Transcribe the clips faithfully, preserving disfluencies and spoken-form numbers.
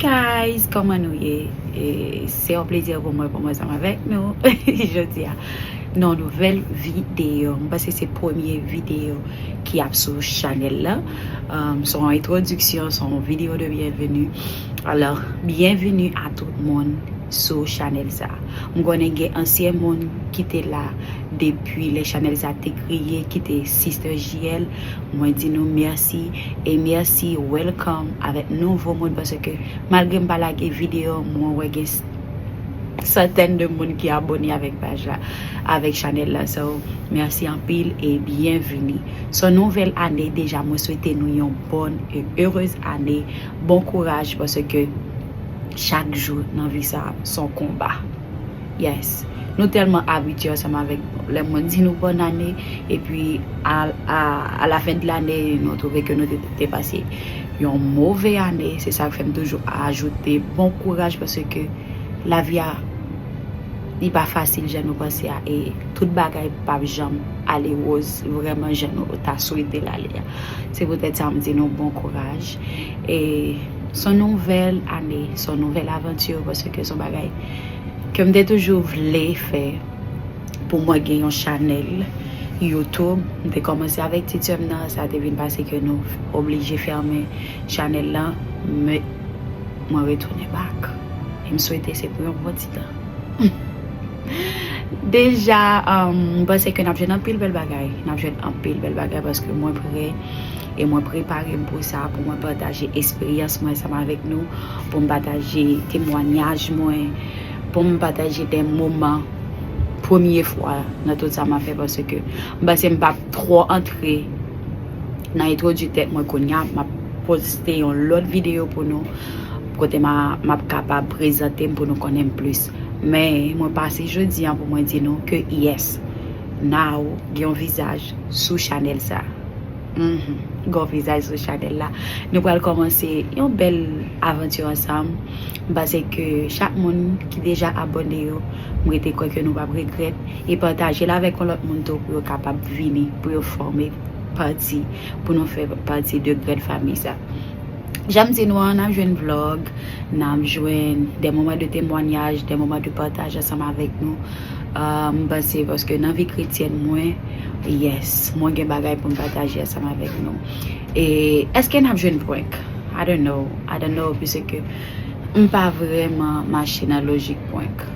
Guys, kòman nou ye? E, se yon plezi pou mwen pou mwen ansanm avèk nou jodi a nan yon nouvèl videyo. M panse se premye videyo ki ap sou chanèl la. Um, se yon entwodiksyon, se yon videyo de byenveni. Alò, byenveni a tout moun sou chanèl sa. M konnen gen ansyen moun ki te la depi lè chanèl sa te kreye, ki te Sister J L. Mwen di nou mèsi e mèsi, welcome avèk nouvo moun, paske malgre m pa lage videyo, mwen wè gen s- santèn de moun ki abone avèk paj la, avèk chanèl la. So, mèsi anpil e byenveni. Se yon nouvèl ane deja, mwen swete nou yon bòn e erez ane. Bon kouraj, paske chak jou nan vi sa, se yon konba. Yes. Nou tèlman abitye ansanm avèk lè mwen di nou bòn ane, epi a, a, a la fen de lane, nou twouve ke nou te, te pase yon move ane. Se sa k fè m toujou ajoute bon kouraj, paske lavi a, li pa fasil jan nou panse a, e tout bagay p ap janm ale woz vrèman jan nou ta swete l ale a. Se poutèt sa m di nou bon kouraj. E se yon nouvèl ane, se yon nouvèl avanti, paske se yon bagay ke m te toujou vle fè, pou mwen gen yon chanèl YouTube. M te kòmanse avèk ti sè m nan, sa te vin pase ke nou oblije fèmen chanèl lan, men mwen retounen back. E m swete se pou yon bon ti tan. Deja, um, m panse ke n ap jwenn anpil bèl bagay. N ap jwenn anpil bèl bagay paske mwen prè e mwen prepare m pou sa, pou mwen pataje esperyans mwen ansanm avèk nou, pou m pataje temwanyaj mwen, pou m pataje de moman, premye fwa nan tout sa m ap fè, paske m panse m p ap twò antre nan entwodui tèt mwen kounye a. M ap poste yon lòt videyo pou nou, kote m a, m ap kapab prezante m pou nou konnen m plis. Men, mwen pase jodi a pou mwen di nou ke yes, now, gen yon vizaj sou chanèl sa. Mhm. Gen yon vizaj sou chanèl la. Nou pral kòmanse yon bèl avanti ansanm. M panse ke chak moun ki deja abone yo, m rete kwè ke nou p ap regrèt. E pataje l avèk yon lòt moun tou pou yo kapab vini, pou yo fòme pati, pou nou fè pati de gran fanmi sa. Jan m di nou an, n ap jwenn vlòg, n ap jwenn de moman de temwanyaj, de moman de pataj ansanm avèk nou. Ah, m panse paske nan vi kretyèn mwen, yes, mwen gen bagay pou m pataje ansanm avèk nou. E èske n ap jwenn prank? I don't know, I don't know, piske m pa vrèman mache nan lojik prank.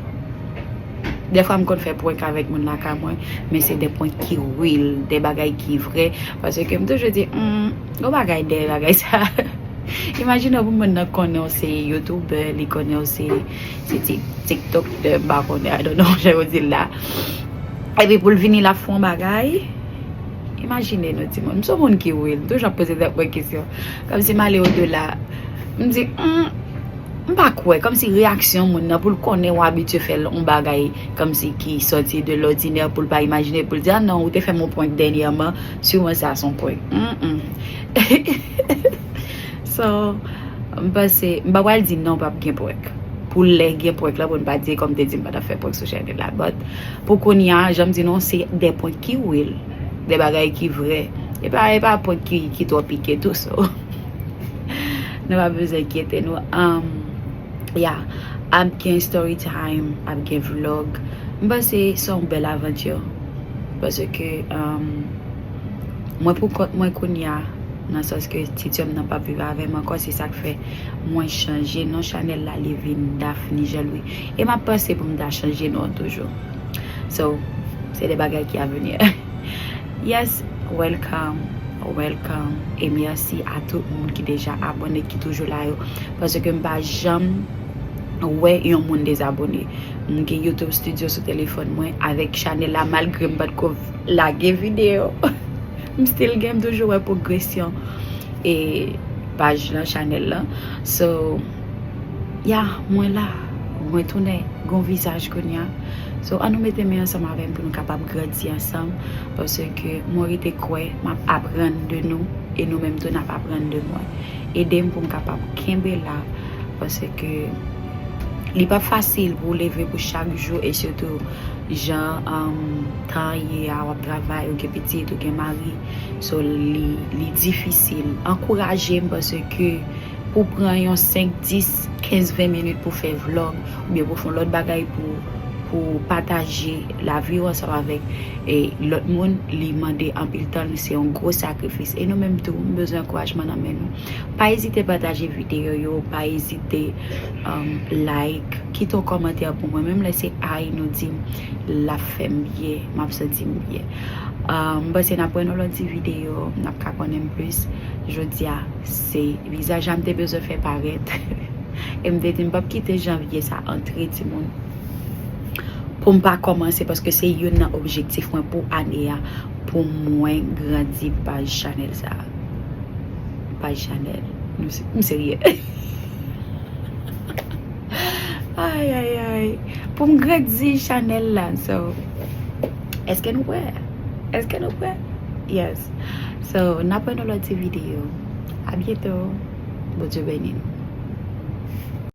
Dèfwa m konn fè prank avèk moun lakay mwen, men se de prank ki real, de bagay ki vrè, paske m toujou di, hmm, gon bagay dèyè bagay sa. Imajine pou moun nan konnen w se youtubè, li konnen w se, se ti, tiktokè, m pa konnen, I don't know, jan yo di l la. Epi pou l vini l ap fè yon bagay, imajine nou timoun. M se yon moun ki real, m toujou ap poze tèt mwen kesyon. Kòmsi m ale odela, m di, hmm, m pa kwè, kòmsi reyaksyon moun nan, pou l konnen w abitye fè l yon bagay, kòmsi ki sòti de lòdinè, pou l pa imajine, pou l di, ah non, ou te fè m yon prank dènyèman, siman sa se yon prank. Mm, mm. So, m panse, m pa pral di non, p ap gen prank. Pou lè gen prank la, pou n pa di kòm te di m pa t ap fè prank sou chanèl la. But, pou kounye a, jan m di nou, se de prank ki real, de bagay ki vrè. E pa, e pa prank ki, ki twò pike tou, so. Nou pa bezwen enkyete nou. Um, yeah, ap gen story time, ap gen vlog. M panse se yon bèl avanti. Paske, um, mwen pou kont mwen kounye a, nan sans ke ti sè m nan p ap viv avè m ankò, se sa k fè mwen chanje non chanèl la, li vin Daphne Jean Louis. E m ap panse pou m ta chanje non an toujou. So, se de bagay ki a venir. Yes, welcome, welcome. E mèsi a tout moun ki deja abone, ki toujou la yo. Paske m pa janm wè yon moun dezabone. M gen YouTube Studio sou telefòn mwen avèk chanèl la, malgre m pa t ko lage videyo. M still gen, m toujou wè pwogresyon e paj lan, chanèl lan. So, yeah, mwen la, mwen tounen gon vizaj kounye a. So, ann nou mete men ansanm avè m pou nou kapab grandi ansanm, paske mwen rete kwè m ap aprann de nou, e nou menm tou n ap aprann de mwen. Ede m pou m kapab kenbe la, paske li pa fasil pou w leve pou chak jou, e sitou jan, um, tan ye a, w ap travay, ou gen pitit, ou gen mari. So, li, li difisil. Ankouraje m, paske pou pran yon senk, dis, kenz ven minit pou fè vlog, oubyen pou fè yon lòt bagay pou, pou pataje lavi w ansanm avèk e lòt moun, li mande anpil tan, se yon gwo sakrifis. E nou menm tou, m bezwen ankourajman nan men nou. Pa ezite pataje videyo yo, pa ezite um, like, kite yon kòmantè pou mwen. Menm lè se ay nou di m, l ap fè m byen, m ap santi m byen. Um, m panse n ap wè nan lòt ti videyo, n ap ka konnen m plis. Jodi a, se vizaj la m te bezwen fè parèt. E m te di m p ap kite janvye sa antre, timoun, pou m pa kòmanse, paske se youn nan objektif mwen pou ane a, pou mwen grandi paj chanèl sa. Paj chanèl. M se- m serye. Ay, ay, ay. Pou m grandi chanèl la. So, èske nou prè? Èske nou prè? Yes. So, n ap wè nan lòt ti videyo. A byento. Bondye beni nou.